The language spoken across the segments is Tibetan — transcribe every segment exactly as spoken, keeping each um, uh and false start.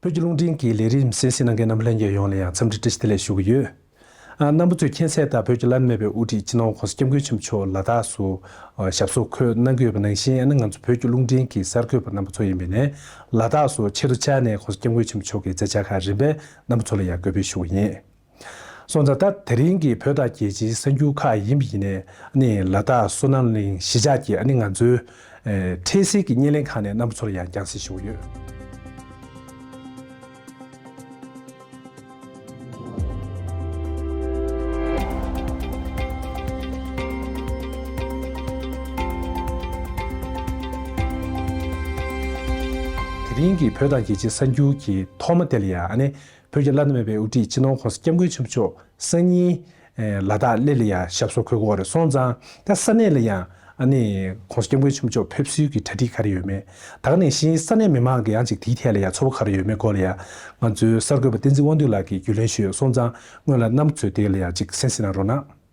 བོད་ཀྱི་རླུང་འཕྲིན་གྱི་ལས་རིམ་གསན་གཟིགས་གནང་མཁན་རྣམ་པ་ལྷན་རྒྱས་ཡོངས་ལ་ཡང་འཚམས་འདྲི་བཀྲ་ཤིས་བདེ་ལེགས་ཞུ་གི་ཡོད། ཨ། རྣམ་པ་ཚོས་མཁྱེན་གསལ་ལྟར་བོད་ཀྱི་བླ་ན་མེད་པའི་དབུ་ཁྲིད་སྤྱི་ནོར་༸གོང་ས་༸སྐྱབས་མགོན་ཆེན་པོ་མཆོག་ལ་དྭགས་སུ་ཨ་ཞབས་སོར་འཁོད་གནང་གི་ཡོད་པ་ནང་བཞིན། ཨ་ནི་ང་ཚོ་བོད་ཀྱི་རླུང་འཕྲིན་གྱི་གསར་འགོད་པ་རྣམ་པ་ཚོ་ཡིན་པ་ཡིན་ནའི་ལ་དྭགས་སུ་ཆེད་དུ་བཅར་ནས་༸གོང་ས་༸སྐྱབས་མགོན་ཆེན་པོ་མཆོག་གི་མཛད་འཆར་ཁག་རིམ་པས་རྣམ་པ་ཚོ་ལ་ཡང་འགོད་སྤེལ་ཞུ་གི་ཡིན། སོང་ཙང་ད་དེ་རིང་གི་བོད་དང་རྒྱལ་སྤྱིའི་གསར་འགྱུར་ཁག་ཡིན་པ་ཡིན་ནའི། ཨ་ནི་ལ་དྭགས་བསོད་ནམས་གླིང་གཞིས་ཆགས་ཀྱི་ཨ་ནི་ང་ཚོའི་ཨེ་འཕྲལ་སེལ་གྱི་བརྙན་ལེན་ཁང་ནས་རྣམ་པ་ཚོ་ལ་ཡང་རྒྱང་སྲིང་ཞུ་གི་ཡོད། དེ་རིང་གི་བོད་དང་རྒྱལ་སྤྱིའི་གསར་འགྱུར་གྱི་ཐོག་མ་དེ་ལ་ཡང་། ཨ་ནི་བོད་ཀྱི་བླ་ན་མེད་པའི་དབུ་ཁྲིད་སྤྱི་ནོར་༸གོང་ས་༸སྐྱབས་མགོན་ཆེན་པོ་མཆོག་སང་ཉིན་ཨེ་ལ་དྭགས་གླེ་ལ་ཡང་ཞབས་སོར་འཁོད་ཀྱི་ཡོད་རེད། སོང་ཙང་ད་ས་གནས་ལ་ཡང་ཨ་ནི་༸གོང་ས་༸སྐྱབས་མགོན་ཆེན་པོ་མཆོག་ཕེབས་བསུའི་གི་གྲ་སྒྲིག་ག་རེ་ཡོད་མེད། ད་ག་ནང་བཞིན་ས་གནས་མི་མང་གི་ཡང་ཅིག་དེའི་ཐད་ལ་ཡང་ཚོར་བ་ག་རེ་ཡོད་མེད་སྐོར་ལ་ཡང་ང་ཚོའི་གསར་འགོད་པ་བསྟན་འཛིན་དབང་འདུས་ལགས་ཀྱིས་རྒྱུས་ལོན་ཞུས་ཡོད། སོང་ཙང་སྔོན་ལ་རྣམ་པ་ཚོས་དེ་ལ་ཡང་ཅིག་གསན་གཟིགས་གནང་རོགས་གནང་།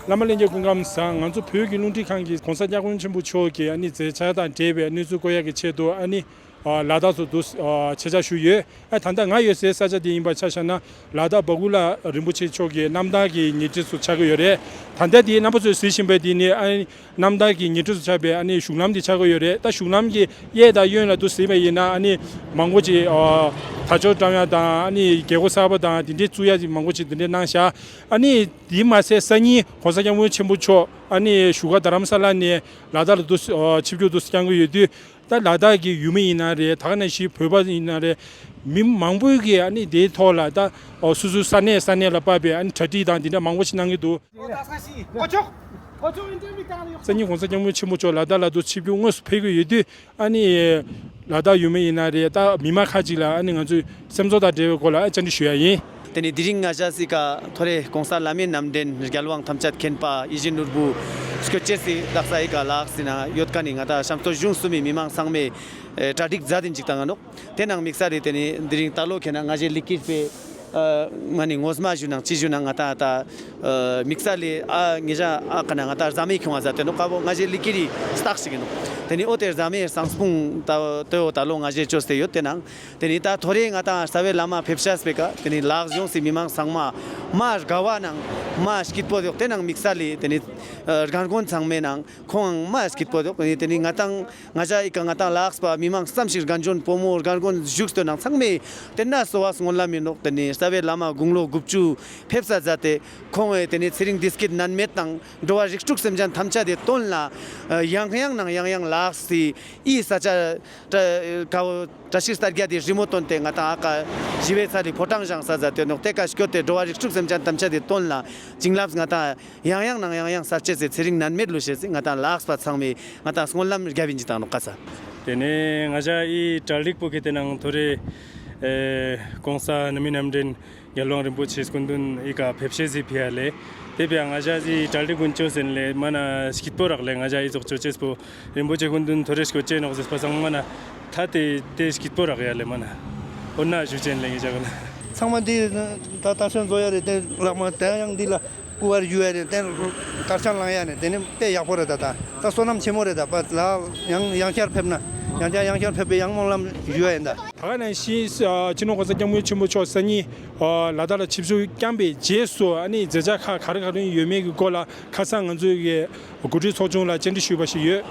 བླ་མ་ལྷན་རྒྱས་སྐུ་ཁམས་བཟང་། ང་ཚོ་བོད་ཀྱི་རླུང་འཕྲིན་ཁང་གིས་༸གོང་ས་༸སྐྱབས་མགོན་ཆེན་པོ་མཆོག་གི་ཨ་ནི་མཛད་འཆར་དང་འབྲེལ་བའི་གནས་ཚུལ་བཀོད་ཡག་གི་ཆེད་དུ། ཨ་ནི་ཨ་ལ་དྭགས་སུ་འདུག་ཨ་ཆེད་བཅར་ཞུས་ཡོད། ཨ་ད་ལྟ་ང་ཡོད་སའི་ས་ཆ་དེ་ཡིན་པ་ཆ་བཞག་ན། ལ་དྭགས་སྦ་ཀུ་ལ་རིན་པོ་ཆེ་མཆོག་གི་རྣམ་ཐར་གྱི་ཉིན་བྱེད་སུ་ཆགས་ཀྱི་ཡོད་རེད། ད་ལྟ་དེ་རྣམ་པ་ཚོས་གཟིགས་བཞིན་པའི་དེ་ནི་ཨ་ནི་རྣམ་ཐར་གྱི་ཉིན་བྱེད་སུ་ཆགས་པའི་ཨ་ནི་བཞུགས་ལམ་དེ་ཆགས་ཀྱི་ཡོད་རེད། ད་བཞུགས་ལམ་གྱི་གཡས་དང་གཡོན་ལ་འདུག་གཟིགས་པ་ཡིན་ན། ཨ་ནི་མང་པོ་ཅིག་ཨ་དར་ལྕོག་བཀྲམ་ཡ་དང་། ཨ་ནི་རྒྱལ་སྒོ་གསར་པ་དང་དེ་འདྲའི་བཙུགས་ཡ་ཅིག་མང་པོ་ཅིག་དེ་འདྲའི་གནང་བཞག་ཨ་ནི་དེ་མ་ཟད་སང་ཉིན་༸གོང་ས་༸སྐྱབས་མགོན་ཆེན་པོ་མཆོག་ཨ་ནི་བཞུགས་སྒར་རྡ་རམ་ས་ལ་ནས་ལ་དྭགས་ལ་འདུག་ཨ་ཆིབས་བསྒྱུར་འདུག་བསྐྱང་གི་ཡོད་དུས། ད་ལ་དྭགས་ཀྱི་ཡུལ་མི་ཡིན་ན་རེད། ད་ག་ནང་བཞིན་བོད་པ་ཡིན་ན་རེད། མི་མང་པོས་ཀྱིས་ཨ་ནི་དེའི་ཐོག་ལ་ད་ཨོ་སོ་སོའི་ས་གནས་ས་གནས་ལ་དཔག་པའི་ཨ་ནི་གྲ་སྒྲིག་དང་དེ་འདྲ་མང་པོ་ཞིག་གནང་གི་འདུག་སང་ཉིན་༸གོང་ས་༸སྐྱབས་མགོན་ཆེན་པོ་མཆོག་ལ་དྭགས་ལ་དུ་ཆིབས་བསྒྱུར་དངོས་སུ་ཕེབས་ཀྱི་ཡོད་དུས། ཨ་ནི་ལ་དྭགས་ཡུལ་མི་ཡིན་ན་རེད། ད་མི་མང་ཁག་ཅིག་ལ་ཨ་ནི་ང་ཚོའི་སེམས་ཚོར་དང་འབྲེལ་བའི་སྐོར་ལ་ཨ་བཅར་འདྲི་ཞུ་ཡ་ཡིན། དེ་ནས་དེ་རིང་ང་ཞ་སི་ཀ་ཐོ་རེ་༸གོང་ས་བླ་མའི་རྣམ་འདྲེན་རྒྱལ་དབང་ཐམས་ཅད་མཁྱེན་པ་ཡིད་བཞིན་ནོར་བུ་སྐྱོད་ཅེས་སི་དག་ས་ཨི་ཀ་ལགས་སི་ན་ཡོད་ཀ་ནི་ང་ད་ཤམ་སྟོད་གཞུང་གསུམ་མི་མི་མང་ཚང་མས་ཨེ་གྲ་སྒྲིག་མཛད་དེ་འཇིག་ཏང་ང་ནོག་དེ་ནང་དམིགས་བསལ་ལས་དེ་ནས་དེ་རིང་ད་ལོ་ཁེ་ན་ང་ཞའི་ལི་ཀིར་པའི་ཨ་ང་ནི་ངོ་མ་ཞུ་ནང་ཅི་ཞུ་ནང་ང་ད་ད་ཨ་དམིགས་བསལ་ལས་ཨ་ངེ་ཞ་ཨ་ཀ་ན་ང་ད་རྫ་མའི་ཁྱུང་བ་ཟ་དེ་ནོག་ཀ་བོ་ང་ཞའི་ལི་ཀིར་རི་སྟག་ཞིག་ཡིན་ནོག་དེ་ནི་ཨོ་དེ་རྫ་མའི་སང་སྤུང་ད་དེ་འོ་ད་ལོ་ང་ཞའི་བཅོས་ཏེ་ཡོད། དེ་ནང་དེ་ནི་ད་ཐོ་རེ་ང་ད་རྩ་བའི་བླ་མ་ཕེབས་ཤ་སྤེ་ཀ་དེ་ནི་ལག་ཡོངས་སི་མི་མང་ཚང་མ་མ་དགའ་བ་ནང་མ་སྐྱིད་པོ་ཡོད། དེ་ནང་དམིགས་བསལ་ལས་དེ་ནི་ཨ་རྒན་རྒོན་ཚང་མའི་ནང་ཁོང་མ་སྐྱིད་པོ་ཡོད། དེ་ནི་དེ་ནི་ང་དང་ང་ཞ་ཨི་ཀ་ང་དང་ལགས་པ་མི་མང་ཙམ་ཞིག་རྒན་གཞོན་ཕོ་མོ་རྒན་རྒོན་བཞུགས་སྟོད་ནང་ཚང་མས་དེ་ན་གསོལ་བ་སྨོན་ལམ་མིན་ནོག་དེ་ནི་རྩ་བའི་བླ་མ་དགུང་ལོ་དགུ་བཅུ་ཕེབས་ས་མཛད་དེ་ཁོང་ཨེ་དེ་ནི་ཚེ་རིང་བདེ་སྐྱིད་ནན་མེད་དང་འགྲོ་བ་རིགས་དྲུག་སེམས་ཅན་ཐམས་ཅད་དེ་དོན་ལ་ཨ་ཡང་ཡང་ནང་ཡང་ཡང་ལགས་སི་ཨི་ས་ཆ་བཀྲ་ཀའོ་བཀྲ་ཤིས་རྟ་རྒྱ་དེ་རི་མོ་བཏོན་ཏེ་ང་དང་ཨ་ཀ་ཞི་བའི་ཚ་ལི་ཕོ་བྲང་བཞེངས་ས་མཛད་དེ་ནོག་དེ་ཀ་སྐྱོད་དེ་འགྲོ་བ་རིགས་དྲུག་སེམས་ཅན་ཐམས་ཅད་དེ་དོན་ལ་བྱིན་རླབས་ང་དང་ཡང་ཡང་ནང་ཡང་ཡང་གསར་བཅད་སི་ཚེ་རིང་ནན་མེད་ལུ་ཤེས་སི་ང་དང་ལགས་པ་ཚང་མས་ང་དང་སྨོན་ལམ་རྒྱབ་ཡིན་གྱི་དང་ནོག་ཀ་ས། དེ་ནས་ང་ཞ་ཨི་གྲ་སྒྲིག་པོ་ཁེ་དེ་ནང་ཐོ་རེ་ཨེ་༸གོང་ས་བླ་མའི་རྣམ་འདྲེན་རྒྱལ་དབང་རིན་པོ་ཆེ་སྐུ་མདུན་ཨི་ཀ་ཕེབས་ཤེས་སི་ཕི་ཡ་ལེ། དེ་བས་ང་ཞ་ཨི་གྲ་སྒྲིག་ཀུན་ཅོ་སེན་ལེ་མ་ན་སྐྱིད་པོ་རག་ལེ། ང་ཞ་ཨི་ཙོག་ཅོ་ཅེས་པོ་རིན་པོ་ཆེ་སྐུ་མདུན་ཐོ་རེ་སྐོ་ཅེ་ནོག་ཟེར་པ་སང་མ་ན་ད་དེ་དེ་སྐྱིད་པོ་རག་ཡ་ལེ་མ་ན། འོ་ན་ཞུ་ཅེན་ལེ་ངེ་ཅག་ལ། ཚང་མ་འདི་ད་ད་སོན་བཟོ་ཡ་རེད་དེ་ལག་མ་དེ་ཡང་འདི་ལ་སྐུ་བར་ཞུ་ཡ་རེད་དེ་དར་ཆ་ལང་ཡ་ནས་དེ་ནི་དཔེ་ཡག་པོ་རེད། ད་ད་ད་བསོད་ནམས་ཆེན་མོ་རེད། ད་པ་ལ་ཡང་ཡང་བསྐྱར་ཕེབས་ན་ཡང་བསྐྱར་ཡང་བསྐྱར་ཕེབས་པའི་ཡང་སྨོན་ལམ་ཞུ་ཡ་ཡིན་ད། ད་ག་ནང་བཞིན་ཨ་སྤྱི་ནོར་༸གོང་ས་༸སྐྱབས་མགོན་ཆེན་པོ་མཆོག་སང་ཉིན་ཨ་ལ་དྭགས་ལ་ཆིབས་བསྒྱུར་བསྐྱངས་པའི་རྗེས་སུ་ཨ་ནི་མཛད་འཆར་ཁག་ག་རེ་ག་རེ་ཡོད་མེད་ཀྱི་སྐོར་ལ་ཁ་སང་ང་ཚོའི་གི་འགོ་ཁྲིད་ཚོགས་ཆུང་ལ་བཅར་འདྲི་ཞུས་པ་ཞིག་ཡོད།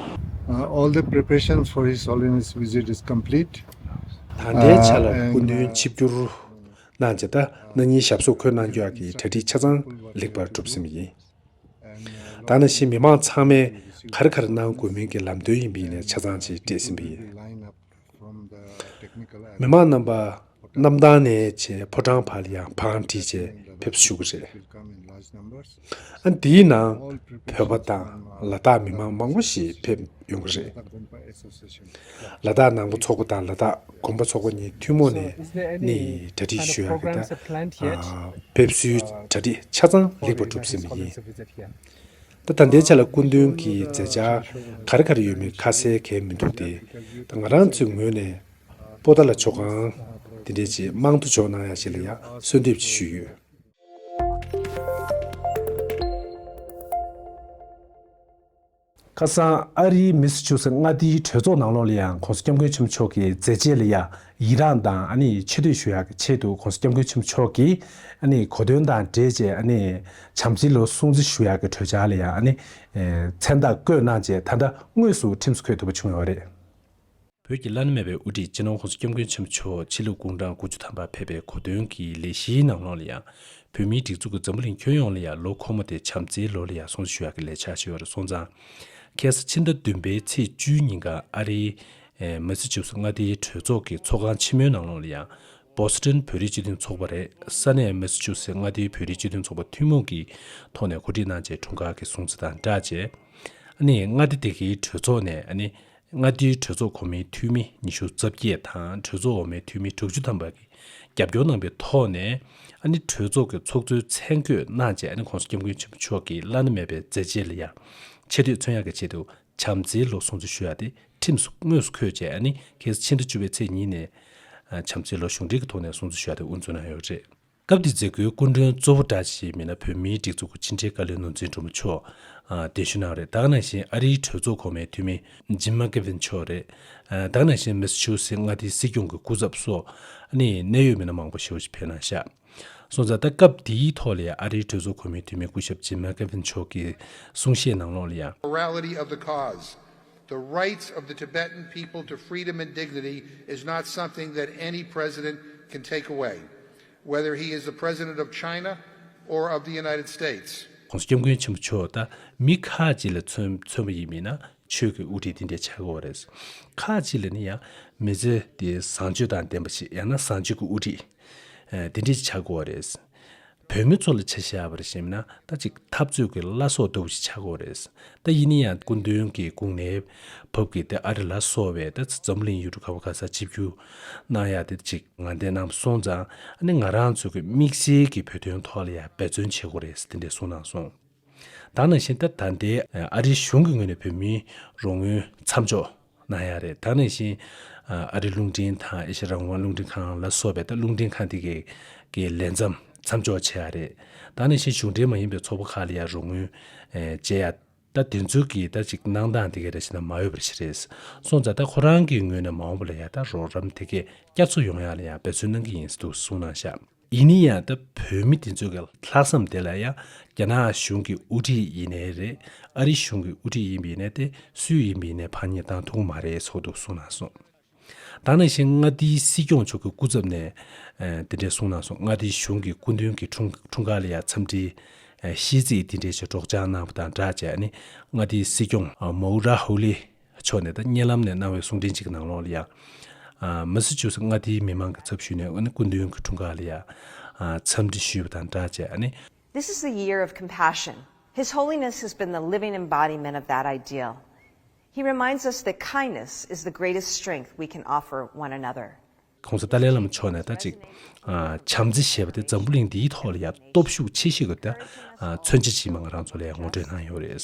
Uh, all the preparations for His Holiness visit is complete. ད་ལྟའི་ཆ་ལ་སྐུ་མདུན་ཆིབས་བསྒྱུར་གནང་རྗེས་ད་གནངས་ཉིན་ཞབས་སོར་འཁོད་གནང་རྒྱུ་ཡག་གི་གྲ་སྒྲིག་ཆ་ཚང་ལེགས་པར་གྲུབ་ཟིན་པ་ཡིན། ད་ནང་བཞིན་མི་མང་ཚང་མས་ག་རེ་ག་རེ་གནང་དགོས་མིན་གྱི་ལམ་སྟོན་ཡིན་པ་ཡིན་ནའི་ཆ་ཚང་ཅིག་སྤྲད་ཟིན་པ་ཡིན། མི་མང་རྣམ་པ་གནམ་ཐང་ནས་བྱས་ཕོ་བྲང་བར་ལ་ཡང་བང་བསྒྲིགས་བྱས་ཕེབས་བཞུགས་ཀྱི་རེད། ཨ་འདིའི་ནང་བོད་པ་དང་ལ་དྭགས་མི་མང་མང་པོ་ཞིག་ཕེབས་ཡོང་གི་རེད། ལ་དྭགས་ནང་པ་ཚོགས་པ་དང་ལ་དྭགས་དགོན་པ་ཚོགས་པ་གཉིས་ཐུན་མོང་ནས་ནི་གྲ་སྒྲིག་ཞུ་ཡག་གི་ད་ཕེབས་བསུའི་གྲ་སྒྲིག་ཆ་ཚང་ལེགས་པར་གྲུབ་ཟིན་པ་ཡིན། ད་ད་ལྟའི་ཆ་ལ་སྐུ་མདུན་གྱི་མཛད་འཆར་ག་རེ་ག་རེ་ཡོད་མེད་ཁ་གསལ་གང་མི་འདུག་སྟེ། ད་ང་རང་ཚོའི་ངོས་ནས་པོ་ཏཱ་ལ་ཇོ་ཁང་དེ་འདྲས་ཅིག་དམངས་གཙོ་ཇོ་གནང་ཡག་ཅིག་ལ་ཡང་གསོལ་འདེབས་ཅིག་ཞུས་ཡོད། ཁ་སང་ཨ་རིའི་མེ་སི་ཆུ་སེ་མངའ་སྡེའི་གྲོས་ཚོགས་ནང་ལོགས་ལ་ཡང་༸གོང་ས་༸སྐྱབས་མགོན་ཆེན་པོ་མཆོག་གི་མཛད་རྗེས་ལ་ཡང་ཡི་རངས་དང་ཨ་ནི་ཆེ་བསྟོད་ཞུ་ཡག་གི་ཆེད་དུ་༸གོང་ས་༸སྐྱབས་མགོན་ཆེན་པོ་མཆོག་གིས་ཨ་ནི་གོ་སྟོན་དང་འབྲེལ་བྱས་ཨ་ནི་བྱམས་བརྩེའི་ལོ་སྲུང་བརྩི་ཞུ་ཡག་གི་གྲོས་འཆར་ལ་ཡང་ཨ་ནི་མཚན་རྟགས་བཀོད་གནང་རྗེས་ད་ལྟ་དངོས་སུ་ཁྲིམས་སུ་འཁོད་ཐུབ་པ་བྱུང་ཡོད་རེད། བོད་ཀྱི་བླ་ན་མེད་པའི་དབུ་ཁྲིད་སྤྱི་ནོར་༸གོང་ས་༸སྐྱབས་མགོན་ཆེན་པོ་མཆོག་ཕྱི་ལོ་དགུང་གྲངས་དགུ་བཅུ་ཐམ་པ་ཕེབས་པའི་གོ་སྟོན་གྱི་ལས་གཞིའི་ནང་ལོགས་ལ་ཡང་བོད་མིའི་སྒྲིག་འཛུགས་ཀྱི་འཛམ་བུ་གླིང་ཁྱོན་ཡོངས་ལ་ཡང་ལོ་འཁོར་མོ་དེ་བྱམས་བརྩེའི་ལོ་ལ་ཡང་སྲུང་བརྩི་ཞུ་ཡག་གི་ལས་འཆར་ཞིག་ཡོད་རེད་སོང་ཙང་། ཁ་སང་ཕྱི་ཟླ་བདུན་པའི་ཚེས་བཅུའི་ཉིན་ཀ་ཨ་རིའི་མེ་སི་ཆུ་སི་མངའ་སྡེའི་གྲོས་ཚོགས་ཀྱི་ཚོགས་ཁང་ཆེན་མོའི་ནང་ལོགས་ལ་ཡང་བོ་སི་ཊོན་བོད་རིགས་སྤྱི་མཐུན་ཚོགས་པ་རེད། ས་གནས་མེ་སི་ཆུ་སི་མངའ་སྡེའི་བོད་རིགས་སྤྱི་མཐུན་ཚོགས་པ་ཐུན་མོང་གི་ཐོག་ནས་གོ་སྒྲིག་གནང་རྗེས་འཁྲུངས་སྐར་གྱི་སྲུང་བརྩི་དང་སྦྲགས་རྗེས། ཨ་ནི་མངའ་སྡེ་དེ་གའི་གྲོས་ཚོགས་ནས་ཨ་ནི་མངའ་སྡེའི་གྲོས་ཚོགས་གོང་མའི་འཐུས་མི་ཉི་ཤུ་རྩ་བརྒྱད་དང་གྲོས་ཚོགས་འོག་མའི་འཐུས་མི་དྲུག་ཅུ་ཐམ་པ་གིས་རྒྱབ་སྐྱོར་གནང་པའི་ཐོག་ནས་ཨ་ནི་གྲོས་ཚོགས་ཀྱི་ཚོགས་གཙོའི་མཚན་བཀོད་གནང་རྗེས་ཨ་ནི་༸གོང་ས་༸སྐྱབས་མགོན་ཆེན་པོ་མཆོག་གི་བླ་ན་མེད་པའི་མཛད་རྗེས་ལ་ཡང་ཆེ་བསྟོད་མཚོན་ཡག་གི་ཆེད་དུ་བྱམས་བརྩེའི་ལོ་སྲུང་བརྩི་ཞུ་ཡག་དེ་ཁྲིམས་སུ་དངོས་སུ་འཁོད་རྗེས་ཨ་ནི་ཁ་སང་ཕྱི་ཟླ་བཅུ་པའི་ཚེས་གཉིས་ནས་བྱམས་བརྩེའི་ལོ་གཞུང་འབྲེལ་གྱི་ཐོག་ནས་སྲུང་བརྩི་ཞུ་ཡག་དེ་དབུ་འཛུགས་གནང་ཡོད་རེད། སྐབས་དེའི་མཛད་སྒོའི་སྐུ་མགྲོན་གཙོ་བོ་འདྲ་ཞིག་མིན་ན་བོད་མིའི་སྒྲིག་འཛུགས་ཀྱི་ཕྱི་འབྲེལ་བཀའ་བློན་ནོར་འཛིན་སྒྲོལ་མ་མཆོག་གདན་ཞུ་གནང་བ་རེད། ད་ག་ནང་བཞིན་ཨ་རིའི་གྲོས་ཚོགས་གོང་མའི་འཐུས་མི་ཇིམ་མ་ཀེ་ཝིན་མཆོག་རེད། ད་ག་ནང་བཞིན་མེ་སི་ཆུ་སི་མངའ་སྡེའི་སྲིད་སྐྱོང་གི་སྐུ་ཚབ་སོགས་ཨ་ནི་གནད་ཡོད་མི་སྣ་མང་པོ་ཞེ་པོ་ཞིག་ཕེབས་གནང་ཤག་སོང་ཙང་ད་སྐབས་དེའི་ཐོག་ལ་ཡང་ཨ་རིའི་གྲོས་ཚོགས་གོང་མའི་འཐུས་མི་སྐུ་ཞབས་ཇིམ་མ་ཀེ་ཝིན་མཆོག་གི་གསུང་བཤད་ནང་ལོགས་ལ་ཡང་Morality of the cause. The rights of the Tibetan people to freedom and dignity is not something that any president can take away, whether he is the president of China or of the United States.༸གོང་ས་༸སྐྱབས་མགོན་ཆེན་པོ་མཆོག་ད་མི་ཁག་ཅིག་ལ་མཚོན་མཚོན་པ་ཡིན་མིན་ན་ཆོས་ཀྱི་དབུ་ཁྲིད་དེ་འདྲས་ཆགས་ཀྱི་ཡོད་རེད། ཁག་ཅིག་ལ་ནི་ཡང་མི་ཚེ་དེ་བཟང་སྤྱོད་དང་ལྡན་པ་ཞིག་ཡང་ན་བཟང་སྤྱོད་ཀྱི་དབུ་ཁྲིད་དེ་འདྲས་ཆགས་ཀྱི་ཡོད་རེད། བོད་མི་ཚོ་ལ་ཆ་བཞག་པར་བྱས་ན་ད་ཅིག་འཐབ་རྩོད་ཀྱི་བླ་སྲོག་ལྟ་བུ་ཞིག་ཆགས་ཀྱི་ཡོད་རེད། ད་ཡིན་ན་ཡང་སྐུ་མདུན་གྱི་སྐུ་ངལ་བབས་ཀྱི་ད་ཨ་རི་ལ་སོགས་པའི་ད་འཛམ་གླིང་ཡུལ་གྲུ་ག་བ་ག་ས་ཆིབས་བསྒྱུར་གནང་ཡག་དེ་ཅིག་ངང་འདས་གནང་སོང་ཙང་ཨ་ནི་ང་རང་ཚོ་གི་དམིགས་བསལ་གྱི་བོད་དོན་ཐོག་ལ་ཡང་འབད་བརྩོན་བྱེད་དགོས་རེད་དེ་འདྲས་གསུངས་གནང་སོང་། ད་ནང་བཞིན་ད་ད་ལྟའི་ཨ་རིའི་གཞུང་གི་ངོས་ནས་བོད་མིའི་རོགས་དངུལ་མཚམས་འཇོག་གནང་ཡག་རེད། ད་ནང་བཞིན་ཨ་རི་རླུང་འཕྲིན་དང་ཨེ་ཤ་རང་དབང་རླུང་འཕྲིན་ཁང་ལ་སོགས་པའི་ད་རླུང་འཕྲིན་ཁང་དེ་གའི་གི་ལས་མཚམས་མཚམས་འཇོག་བྱས་ཡག་རེད། ད་ནང་བཞིན་གཞུང་འབྲེལ་མ་ཡིན་པའི་ཚོགས་པ་ཁག་ལ་ཡང་རོགས་དངུལ་ཨེ་བྱེད་ཡག་ད་དེ་ཚོའི་གི་ད་ཅིག་གནང་སྟངས་དེ་གའི་རེ་ཞིག་ན་མ་འོས་པ་ཞིག་རེད། སོང་ཙང་ད་ཁོ་རང་གི་ངོས་ནས་མ་འོངས་པ་ལ་ཡང་ད་རོགས་རམ་དེ་གའི་བསྐྱར་གསོ་ཡོང་ཡག་ལ་ཡང་འབད་བརྩོན་གནང་གི་ཡིན་ཟེར་དུ་གསུངས་གནང་ཤག་ཡིན་ན་ཡང་ད་བོད་མི་དེ་ཚོའི་གི་ལྷག་བསམ་དེ་ལ་ཡང་རྒྱ་ནག་གཞུང་གི་དབུ་ཁྲིད་ཡིན་ནའི་རེད། ཨ་རི་གཞུང་གི་དབུ་ཁྲིད་ཡིན་པ་ཡིན་ནའི་དེ་སུས་ཡིན་པ་ཡིན་ནའི་ཕངས་སྙེགས་བཏང་ཐུབ་ཀྱི་མ་རེད་ཟེར་དུ་གསུངས་གནང་སོང་། ད་ནང་བཞིན་མངའ་སྡེའི་སྲིད་སྐྱོང་མཆོག་གི་སྐུ་ཚབ་ནས་ཨ་དེ་འདྲས་གསུངས་གནང་སོང་། མངའ་སྡེའི་གཞུང་གི་སྐུ་མདུན་གྱི་འཁྲུངས་འཁྲུངས་སྐར་ལ་ཡང་འཚམས་འདྲིའི་ཨ་ཤིས་ཚིག་དེ་འདྲས་ཞིག་སྒྲོག་སྦྱང་གནང་བ་དང་སྦྲགས་བྱས་ཨ་ནི་མངའ་སྡེའི་སྲིད་སྐྱོང་ཨ་མའོ་ར་ཧུ་ལི་མཆོག་ནས་ད་བརྙན་ལམ་ནས་གནང་བའི་གསུང་འཕྲིན་གཅིག་གི་ནང་ལོགས་ལ་ཡང་ཨ་མ་སི་ཆུ་སི་མངའ་སྡེའི་མི་མང་གི་ཚབ་ཞུས་ནས་ཨ་ནི་སྐུ་མདུན་གྱི་འཁྲུངས་སྐར་ལ་ཡང་ཨ་འཚམས་འདྲི་ཞུས་པ་དང་སྦྲགས་བྱས་ཨ་ནི། This is the year of compassion. His Holiness has been the living embodiment of that ideal. He reminds us that kindness is the greatest strength we can offer one another. ༸གོང་ས་ཏཱ་ལའི་བླ་མ་མཆོག་ནས་ད་ཅིག་ཨ་བྱམས་བརྩེ་ཞེས་པ་དེ་འཛམ་བུ་གླིང་འདིའི་ཐོག་ལ་ཡང་སྟོབས་ཤུགས་ཆེ་ཤོས་ཀྱི་ད་ཨ་མཚོན་ཆ་ཅིག་མ་ང་རང་ཚོ་ལ་ཡང་ངོ་སྤྲོད་གནང་ཡོད་རེད།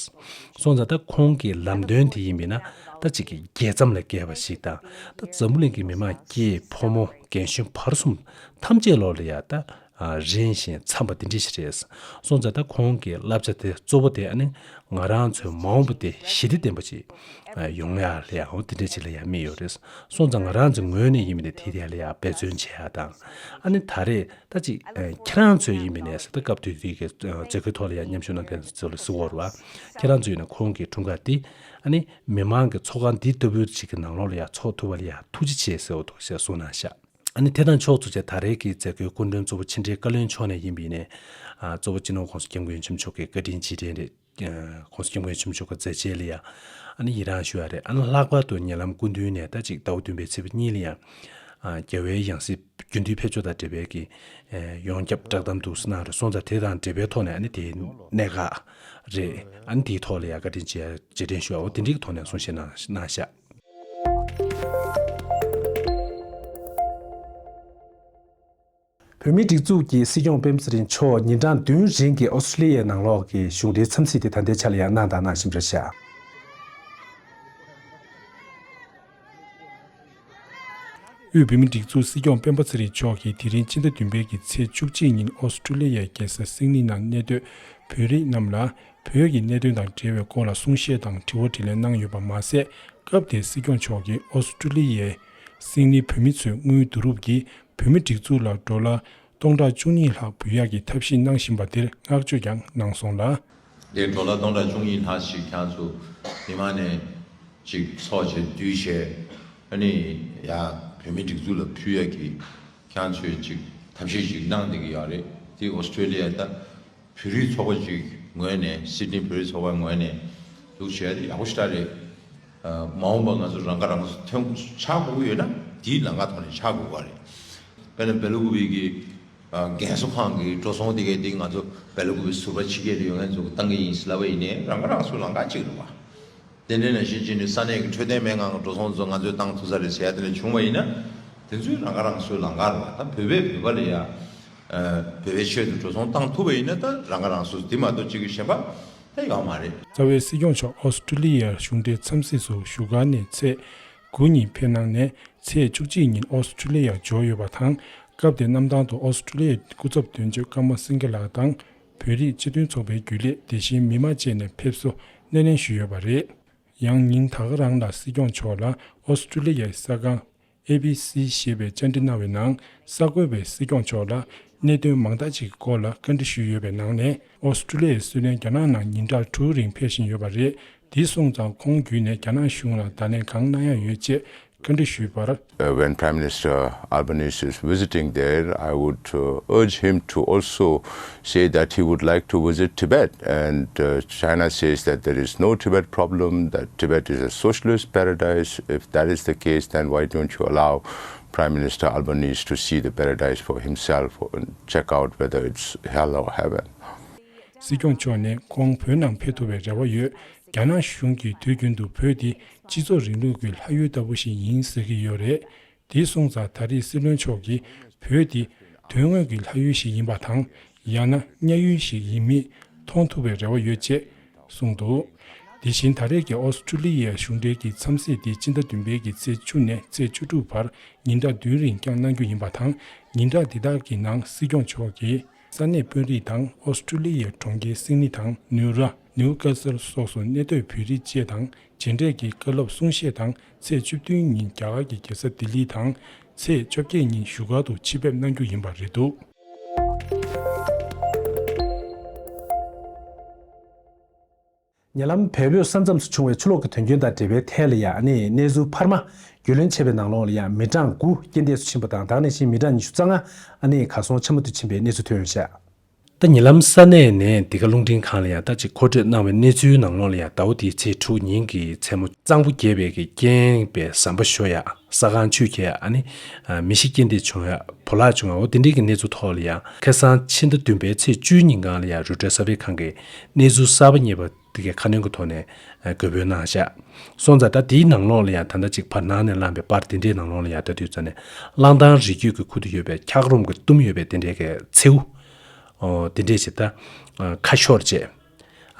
སོང་ཙང་ད་ཁོང་གི་ལམ་སྟོན་དེ་ཡིན་པས་ན་ད་ཅིག་གི་རྒྱལ་མཚམས་ལས་བརྒལ་བ་ཞིག་དང་ད་འཛམ་བུ་གླིང་གི་མི་མང་སྐྱེས་ཕོ་མོ་རྒན་གཞོན་བར་གསུམ་ཐམས་ཅད་ལོག་ལ་ཡང་ད་ཨ་རིང་ཞིང་འཚམས་པ་དེ་འདྲ་ཞིག་རེད། སོང་ཙང་ད་ཁོང་གི་བསླབ་བྱ་དེ་གཙོ་བོ་དེ་ཨ་ནི་ང་རང་ཚོའི་མ་འོངས་པ་དེ་ཞི་བདེ་ལྡན་པ་ཞིག་ཨ་ཡོང་ཡག་ལ་ཡང་འོ་དེ་འདྲ་ཞིག་ལ་ཡང་དམིགས་ཡོད་རེད། སོང་ཙང་ང་རང་ཚོའི་ངོས་ནས་ཡིན་མིན་དེ་དེ་དེ་ལ་ཡང་འབད་བརྩོན་བྱེད་ཡག་དང་ཨ་ནི་ད་རེས་ད་ཅིག་ཨ་ཁྱེད་རང་ཚོའི་ཡིན་མིན་ནས་ད་སྐབས་དེ་དུས་ཀྱི་ཨ་མཛད་སྒོའི་ཐོག་ལ་ཡང་མཉམ་ཞུགས་གནང་མཁན་ཚོ་ལ་གཟིགས་འོར་བ་ཁྱེད་རང་ཚོ་ཡིན་ན་ཁོང་གི་འཁྲུངས་སྐར་འདི་ཨ་ནི་མི་མང་གི་ཚོགས་ཁང་འདི་ལྟ་བུ་ཞིག་གི་ནང་ལོགས་ལ་ཡང་ཚོགས་ཐུབ་པ་ལ་ཡང་ཐུགས་རྗེ་ཆེ་ཟེར་བ་འདུག་ཞེས་གསུངས་གནང་ཤག་ཨ་ནི་དེ་དང་ཕྱོགས་མཚུངས་བྱས་ད་རེས་ཀྱི་མཛད་སྒོའི་སྐུ་མགྲོན་གཙོ་བོ་ཕྱི་འབྲེལ་བཀའ་བློན་མཆོག་ནས་ཡིན་པ་ཡིན་ནའི་ཨ་གཙོ་བོ་སྤྱི་ནོར་༸གོང་ས་༸སྐྱབས་མགོན་ཆེན་པོ་མཆོག་གི་བཀའ་དྲིན་རྗེས་དྲན་རེད། ༸གོང་ས་༸སྐྱབས་མགོན་ཆེན་པོ་མཆོག་གི་མཛད་རྗེས་ལ་ཡང་ཨ་ནི་ཡི་རངས་ཞུ་ཡག་རེད། ཨ་ནི་ལྷག་པར་དུ་ཉེ་ལམ་སྐུ་མདུན་ནས་ད་ཅིག་ཟླ་བ་བདུན་པའི་ཚེས་པ་གཉིས་ལ་ཡང་ཨ་རྒྱལ་བའི་ཡང་སྲིད་རྒྱུན་མཐུད་ཕེབས་འབྱོར་དང་འབྲེལ་བའི་གི་ཨ་ཡོངས་ཁྱབ་བསྒྲགས་གཏམ་འདུག་སེ་གནང་རེད། སོང་ཙང་དེ་དང་འབྲེལ་བའི་ཐོག་ནས་ཨ་ནི་དེའི་གནད་འགག་རེད། ཨ་ནི་དེའི་ཐོག་ལ་ཡང་བཀའ་དྲིན་རྗེས་རྗེས་དྲན་ཞུ་བ་འོ་དེ་འདྲའི་གི་ཐོག་ནས་གསུང་བཤད་གནང་གནང་ཤག་བོད་མིའི་སྒྲིག་འཛུགས་ཀྱི་སྲིད་སྐྱོང་སྤེན་པ་ཚེ་རིང་མཆོག་ཉིན་གྲངས་བདུན་རིང་གི་ཨོ་སི་ཀྲི་ལི་ཡའི་ནང་ལོགས་ཀྱི་གཞུང་འབྲེལ་འཚམས་གཟིགས་དེ་ད་ལྟའི་ཆ་ལ་ཡང་གནང་དང་གནང་བཞིན་པ་རེད་ཤག་དབུས་བོད་མིའི་སྒྲིག་འཛུགས་སྲིད་སྐྱོང་སྤེན་པ་ཚེ་རིང་མཆོག་གིས་དེ་རིང་སྤྱི་ཟླ་བདུན་པའི་གི་ཚེས་བཅུ་གཅིག་ཉིན་ཨོ་སི་ཀྲི་ལི་ཡའི་རྒྱལ་ས་སིད་ནི་ནང་གནས་སྡོད་ བོད་རིགས་རྣམས་ལ་བོད་ཀྱི་གནད་དོན་དང་འབྲེལ་བའི་སྐོར་ལ་གསུང་བཤད་དང་དྲི་བ་དྲིས་ལན་གནང་ཡོད་པ་མ་ཟད། སྐབས་དེར་སྲིད་སྐྱོང་མཆོག་གིས་ཨོ་སི་ཀྲུ་ལི་ཡའི་སིད་ནི་བོད་མི་ཚོའི་དངུལ་བསྡུ་རུབ་ཀྱིས་བོད་མི་སྒྲིག་འཛུགས་ལ་ཌོ་ལར་སྟོང་ཕྲག་བཅུ་གཉིས་ལྷག་འབུལ་ཡག་གི་ཐབས་ཤེས་གནང་བཞིན་པ་དེར་བསྔགས་བརྗོད་ཀྱང་གནང་སོང་ལ། དེ་ཌོ་ལར་སྟོང་ཕྲག་བཅུ་གཉིས་ལྷག་ཞིག་ཁྱེད་ཚོ་མི་མང་ནས་ཅིག་ཚོགས་བྱས་བསྡུས་བྱས། ཨ་ནི་ཡ་བོད་མི་སྒྲིག་འཛུགས་ལ་ཕུལ་ཡག་གི་ཁྱེད་ཚོས་ཅིག་ཐབས་ཤེས་ཅིག་གནང་བསྡད་ཀྱི་ཡོད་རེད། དེ་ཨོ་སི་ཀྲུ་ལི་ཡ་ད་བོད་རིགས་ཚོགས་པ་ཅིག་ངོས་ནས། སིད་ནི་བོད་རིགས་ཚོགས་པ་ངོས་ནས་འདུག་བྱས་ཏེ་ཡག་པོ་ཞེ་དྲག་རེད། ཨ། མ་འོངས་པ་ང་ཚོ་རང་ཁ་རང་གསོ་ཐོན་ཆགས་དགོས་ཀྱི་ཡོད་ན་དེའི་ལམ་ཁ་ཐོག་ནས་ཆགས་དགོས་པ་རེད། དཔེར་ན་སྦེ་ལ་ཀུ་པེ་གི་ཨ། རྒན་གསོ་ཁང་གི་འགྲོ་སོང་དེ་གའི་དེ་ང་ཚོ་སྦེ་ལ་ཀུ་པེ་ཟུར་པ་ཕྱི་རྒྱལ་ལ་ཡོད་མཁན་ཚོ་གིས་བཏང་གི་ཡིན་ཟེར་ལབ་པ་ཡིན་ནའི་རང་ཁ་རང་གསོའི་ལམ་ཁ་གཅིག་རེད་བ། དེ་འདྲ་ནང་བཞིན་བྱས་ནས་ས་གནས་ཀྱི་འཕྲོད་བསྟེན་སྨན་ཁང་གི་འགྲོ་སོང་ཚོ་ང་ཚོས་བཏང་ཐུབ་ས་རེད་ཟེར་ཡ་དེ་འདྲ་བྱུང་བ་ཡིན་ན། དེ་ཚོའི་རང་ཁ་རང་གསོའི་ལམ་ཁ་རེད་བ། ད་བོད་པས་བོད་པ་ལ་ཡ། ཨ། བོད་པའི་ཆེད་དུ་འགྲོ་སོང་བཏང་ཐུབ་པ་ཡིན་ན་ད་རང་ཁ་རང་གསོ་དེ་མ་གཏོགས་གཅིག་གི་གཞན་པ་ད་ཡོད་མ་རེད། རྩ་བའི་སྲིད་སྐྱོང་མཆོག་ཨོ་སི་ཀྲུ་ལི་ཡའི་གཞུང་འབྲེལ་འཚམས་གཟིགས་སུ་བཞུགས་སྒར་ནས་ཚེས་དགུ་ཉིན་ཕེབས་གནང་ནས་ཚེས་བཅུ་གཅིག་ཉིན་ཨོ་སི་ཀྲུ་ལི་ཡར་འབྱོར་ཡོད་པ་དང་། སྐབས་དེར་གནམ་ཐང་དུ་ཨོ་སི་ཀྲུ་ལི་ཡའི་སྐུ་ཚབ་དོན་གཅོད་ཀརྨ་སེང་གེ་ལགས་དང་། བོད་རིགས་སྤྱི་མཐུན་ཚོགས་པའི་རྒྱུན་ལས། དེ་བཞིན་མི་མང་བཅས་ནས་ཕེབས་བསུ་སྣེ་ལེན་ཞུས་ཡོད་པ་རེད། ཡང་ཉིན་ད་ག་རང་ལ་སྲིད་སྐྱོང་མཆོག་ལ་ཨོ་སི་ཀྲུ་ལི་ཡའི་གསར་ཁང་ཨེ་བི་སི་ཞེས་པས་བཅར་འདྲི་གནང་བའི་ནང་། གསར་འགོད་པས་སྲིད་སྐྱོང་མཆོག་ལ་གནད་དོན་མང་དག་ཅིག་གི་སྐོར་ལ་བཀའ་འདྲི་ཞུས་ཡོད་པའི་ནང་ནས། ཨོ་སི་ཀྲུ་ལི་ཡའི་སྲིད་བློན་རྒྱ་ནག་ནང་ཉིན་གྲངས་དྲུག་རིང་ཕེབས་བཞིན་ཡོད་པ་རེད། དེ་སོང་ཙང་ཁོང་བརྒྱུད་ནས་རྒྱ་ནག་གཞུང་ལ་བརྡ་ལན་གང་གནང་ཡག་ཡོད་ཅེས་བཀའ་འདྲི་ཞུས་པར། Uh, when Prime Minister Albanese is visiting there, I would uh, urge him to also say that he would like to visit Tibet. And uh, China says that there is no Tibet problem, that Tibet is a socialist paradise. If that is the case, then why don't you allow Prime Minister Albanese to see the paradise for himself and check out whether it's hell or heaven? སྲིད་སྐྱོང་མཆོག་ནས་ཁོང་བོད་ནང་ཕེབས་ཐུབ་པའི་རེ་བ་ཡོད། རྒྱ་ནག་གཞུང་གིས་དུས་རྒྱུན་དུ་བོད་འདི་སྤྱི་ཚོགས་རིང་ལུགས་ཀྱི་ལྷ་ཡུལ་ལྟ་བུ་ཞིག་ཡིན་ཟེར་གྱི་ཡོད་རེད། དེ་སོང་ཙང་ད་རེས་སྲིད་བློན་མཆོག་གིས་བོད་འདི་དོན་དངོས་ཀྱི་ལྷ་ཡུལ་ཞིག་ཡིན་པ་དང་། ཡང་ན་གཉའ་ཡུལ་ཞིག་ཡིན་མིན་མཐོང་ཐུབ་པའི་རེ་བ་ཡོད་ཅེས་གསུངས་འདུག་དེ་བཞིན་ད་རེས་ཀྱི་ཨོ་སི་ཀྲུ་ལི་ཡའི་གཞུང་འབྲེལ་གྱི་འཚམས་གཟིགས་དེ་སྤྱི་ཟླ་བདུན་པའི་གི་ཚེས་བཅུ་ནས་ཚེས་བཅུ་དྲུག་བར་ཉིན་གྲངས་བདུན་རིང་བསྐྱངས་གནང་རྒྱུ་ཡིན་པ་དང་། ཉིན་གྲངས་འདི་དག་གི་ནང་སྲིད་སྐྱོང་མཆོག་གིས་ས་གནས་དཔོན་རིགས་དང་ཨོ་སི་ཀྲུ་ལི་ཡའི་གྲོང་ཁྱེར་སིད་ནི་དང་ནིའུ་ཡོག་ནིའུ་ཀ་སལ་སོགས་སུ་གནས་སྡོད་བོད་རིགས་བཅས་དང་མཇལ་འཕྲད་ཀྱིས་བཀའ་སློབ་གསུང་བཤད་དང་། ཚེས་བཅུ་བདུན་ཉིན་རྒྱ་གར་གྱི་རྒྱལ་ས་ལྡི་ལི་དང་། ཚེས་བཅོ་བརྒྱད་ཉིན་བཞུགས་སྒར་དུ་ཆེད་ཕེབས་གནང་རྒྱུ་ཡིན་པ་རེད་འདུག་ཉེ་ལམ་བལ་བོད་ས་མཚམས་སུ་བྱུང་བའི་ཆུ་ལོག་གི་དོན་རྐྱེན་དང་འབྲེལ་བའི་ཐད་ལ་ཡང་ཨ་ནི་གནས་ཚུལ་འཕར་མ་རྒྱུས་ལོན་བྱས་པའི་ནང་ལོགས་ལ་ཡང་མི་གྲངས་དགུ་རྐྱེན་འདས་སུ་ཕྱིན་པ་དང་། ད་ག་ནང་བཞིན་མི་གྲངས་ཉི་ཤུ་རྩ་ལྔ་ཨ་ནི་གར་སོང་འཕྱ་སྨོད་དུ་ཕྱིན་པའི་གནས་ཚུལ་ཐོན་ཡོད་ཤག་ད་ཉེ་ལམ་ས་གནས་ནས་འདི་ག་རླུང་འཕྲིན་ཁང་ལ་ཡང་ད་ཅིག་མཁོ་སྤྲོད་གནང་བའི་གནས་ཚུལ་ནང་ལོགས་ལ་ཡང་ཟླ་བ་འདིའི་ཚེས་དྲུག་ཉིན་གྱི་མཚན་མོ་གཙང་པོ་རྒྱས་པའི་གི་རྐྱེན་པས་ཟམ་པ་ཤོར་ཡ། ས་ཁང་ཆུ་རྐྱལ་ཨ་ནི་མི་ཤི་རྐྱེན་འདས་བྱུང་ཡ། བོར་བརླག་བྱུང་ཡ། འོ་དེ་འདྲའི་གི་གནས་ཚུལ་ཐོག་ལ་ཡང་ཁ་སང་ཕྱི་ཟླ་བདུན་པའི་ཚེས་བཅུའི་ཉིན་སྒང་ལ་ཡང་རོའི་ཊར་གསར་སྤེལ་ཁང་གིས་གནས་ཚུལ་གསར་པ་རྙེད་པ་དེ་གའི་ཁ་སྣོན་གྱི་ཐོག་ནས་འགོད་འབུལ་གནང་བཞག་སོང་ཙང་ད་དེའི་ནང་ལོགས་ལ་ཡང་ད་ལྟ་ཅིག་བར་སྣང་ནས་བླངས་པའི་པར་དེ་འདྲའི་ནང་ལོགས་ལ་ཡང་ལྟ་དུས་ཙ་ནས་གླང་ཐང་རི་རྒྱུད་ཀྱི་ཁུལ་དུ་ཡོད་པའི་འཁྱགས་རོམ་གྱིས་བཏུམས་ཡོད་པའི་དེ་འདྲའི་གི་མཚེའུ། ཨོ་དེ་འདྲས་ཞིག་ད་ཁ་ཤོར་བྱས།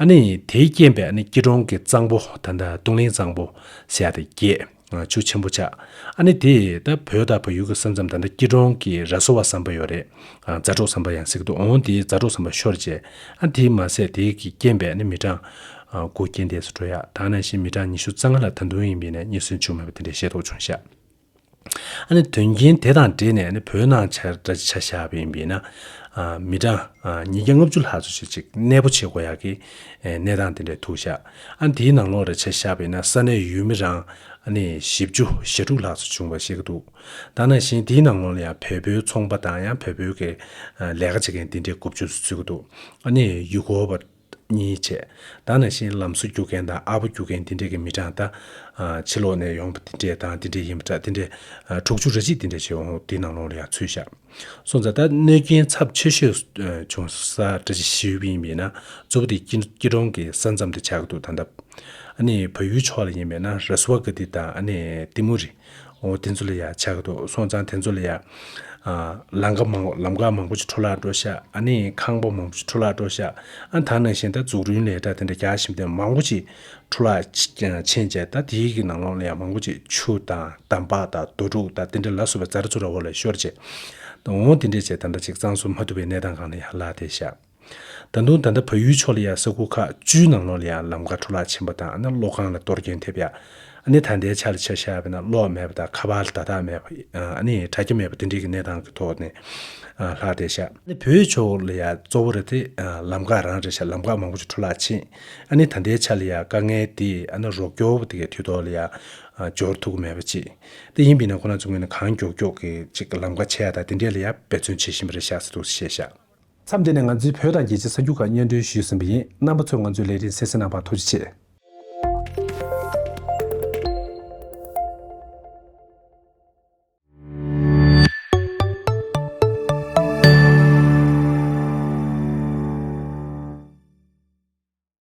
ཨ་ནི་དེའི་རྐྱེན་པས་ཨ་ནི་སྐྱིད་གྲོང་གི་གཙང་པོ་ད་ལྟ་རྡུང་ལེན་གཙང་པོ་ཟེར་ཡ་དེ་རྒྱས། ཆུ་ཆེན་པོ་ཆགས། ཨ་ནི་དེ་ད་བོད་དང་བལ་ཡུལ་གྱི་ས་མཚམས་ད་ལྟ་སྐྱིད་གྲོང་གི་ར་སོ་བ་ཟམ་པ་ཡོད་རེད། མཛའ་གྲོགས་ཟམ་པ་ཡང་ཟེར་གྱི་འདུག་འོང་དེའི་མཛའ་གྲོགས་ཟམ་པ་ཤོར་བྱས། ཨ་དེས་མ་ཟད་དེ་གི་རྐྱེན་པས་ཨ་ནི་མི་གྲངས་དགུ་རྐྱེན་འདས་སུ་འགྲོ་ཡ། ད་ནང་བཞིན་མི་གྲངས་ཉི་ཤུ་རྩ་ལྔ་ལ་ད་དུང་ཡིན་པས་ན་རྙེད་སོན་བྱུང་མེད་པ་དེ་འདྲའི་ཤེས་རྟོགས་བྱུང་ཤག་ཨ་ནི་དོན་རྐྱེན་དེ་དང་འབྲེལ་ནས་ཨ་ནི་བོད་ནང་ཆ་འདྲ་ཆ་བཞག་པ་ཡིན་པས་ན། ཨ་མི་གྲངས་ཨ་ཉིས་བརྒྱ་ལྔ་བཅུ་ལྷག་ཙམ་ཞིག་ཅིག་གནས་སྤོ་བྱེད་དགོས་ཡག་གི་ཨེ་གནས་སྟངས་དེ་འདྲ་ཐུག་ཤག་ཨ་ནི་དེའི་ནང་ལོགས་ལ་ཆ་བཞག་པ་ཡིན་ན་ས་གནས་ཡུལ་མི་རང་ཨ་ནི་བཞི་བཅུ་ཞེ་དྲུག་ལྷག་ཙམ་བྱུང་བ་ཤེས་ཀྱི་འདུག་ད་ནང་བཞིན་དེའི་ནང་ལོགས་ལ་ཡང་བལ་པོའི་ཚོང་པ་དང་ཡང་བལ་པོའི་གི་ཨ་ལས་ཀ་བྱེད་མཁན་དེ་འདྲའི་དགུ་བཅུ་ཙམ་ཚུད་ཀྱི་འདུག་ཨ་ནི་ཡུལ་སྐོར་བ་གཉིས་བྱས། ད་ནང་བཞིན་ལམ་བཟོ་རྒྱུག་མཁན་དང་ཨ་ཕོ་རྒྱུག་མཁན་དེ་འདྲས་ཀྱི་མི་གྲངས་ད་ཕྱི་ལོགས་ནས་ཡོང་པ་དེ་འདྲས་དང་དེ་འདྲས་ཡིན་པ་འདྲ། དེ་འདྲས་དྲུག་ཅུ་རེ་གཅིག་དེ་འདྲས་ཞིག་འོང་དེའི་ནང་ལོགས་ལ་ཡང་ཚུད་བཞག་སོང་ཙང་ད་གནོད་རྐྱེན་ཚབས་ཆེ་ཤོས་བྱུང་ས་འདྲ་ཅིག་ཞུས་པ་ཡིན་པས་ན་གཙོ་བོ་དེ་སྐྱིད་སྐྱིད་གྲོང་གི་ས་མཚམས་དེ་ཆགས་ཀྱི་འདུག་ད་ལྟ་ཨ་ནི་བལ་ཡུལ་ཕྱོགས་ལ་ཡིན་པས་ན་ར་སུ་ཝ་ག་ཏི་དང་ཨ་ནི་ཏི་མུ་རི། འོ་དེ་ཚོ་ལ་ཡ་ཆགས་ཀྱི་འདུག་སོང་ཙང་དེ་ཚོ་ལ་ཡ། ཨ་ལམ་ཁ་མང་ལམ་ཁ་མང་པོ་ཅིག་འཕྲོ་བརླག་འགྲོ་ཤག་ཨ་ནི་ཁང་པ་མང་པོ་ཅིག་འཕྲོ་བརླག་འགྲོ་ཤག་ཨ་ད་ནང་བཞིན་ད་འཛུགས་སྐྲུན་ལས་གྲྭ་དེ་འདྲ་རྒྱག་བཞིན་པ་དེ་མང་པོ་ཅིག་འཕྲོ་བརླག་ཕྱིན་བྱས། ད་དེའི་གི་ནང་ལོགས་ལ་ཡ་མང་པོ་ཅིག་ཆུ་དང་འདམ་བག་དང་རྡོ་ཕྲུག་དང་དེ་འདྲ་ལ་སོགས་པའི་ཛ་ར་ཛུ་ར་འོག་ལ་ཤོར་བྱས། འོ་དེ་འདྲས་བྱས་ད་ལྟ་ཅིག་གཙང་བཟོ་མ་ཐུབ་པའི་གནས་སྟངས་སྒང་ལ་ཡ་ལྷག་བསྡད་ཤག་ད་དུང་ད་ལྟ་བལ་ཡུལ་ཕྱོགས་ལ་ཡ་ས་ཁུལ་ཁག་བཅུའི་ནང་ལོགས་ལ་ཡ་ལམ་ཁ་འཕྲོ་བརླག་ཕྱིན་པ་དང་། ཨ་ནི་གློག་ཁང་ལ་གཏོར་སྐྱོན་ཐེབས་ཡ། ཨ་ནི་ད་ལྟའི་ཆ་ལ་ཆ་བཞག་པ་ན་གློག་མེད་པ་དང་། ཁ་པར་ལ་བརྡ་རྟགས་མེད་པ། ཨ་ནི་དྲ་རྒྱ་མེད་པ། དེ་འདྲའི་གི་གནས་སྟངས་ཀྱི་ཐོག་ནས་ཨ་ལྷག་བསྡད་ཤག་ཨ་ནི་བོད་ཕྱོགས་ལ་ཡ་གཙོ་བོ་རེད་དེ། ཨ་ལམ་ཁ་རང་རེད་ཤག་ལམ་ཁ་མང་པོ་ཅིག་འཕྲོ་བརླག་ཕྱིན། ཨ་ནི་ད་ལྟའི་ཆ་ལ་ཡ་དཀའ་ངལ་དེ་ཨ་ནི་རོགས་སྐྱོར་བ་དེ་གའི་དུས་ཐོག་ལ་ཡ་ཨ་འབྱོར་ཐུབ་ཀྱི་མེད་པ་ཅིག་དེ་ཡིན་པས་ན་ཁོ་རང་ཚོའི་ངོས་ནས་གང་མགྱོགས་མགྱོགས་ཀྱི་ཅིག་ལམ་ཁ་ཕྱེ་ཡ་དང་དེ་འདྲས་ལ་ཡ་འབད་བརྩོན་བྱེད་བཞིན་པ་རེད་ཤག་ཟེར་འདུག་བཤད་ཤག་མཚམས་འདི་ནས་ང་ཚོའི་བོད་དང་རྒྱལ་སྤྱིའི་གསར་འགྱུར་ཁག་སྙན་སྒྲོན་ཞུས་ཟིན་པ་ཡིན། རྣམ་པ་ཚོས་ང་ཚོའི་ལས་རིམ་གསན་གཟིགས་གནང་བར་ཐུགས་རྗེ་ཆེ།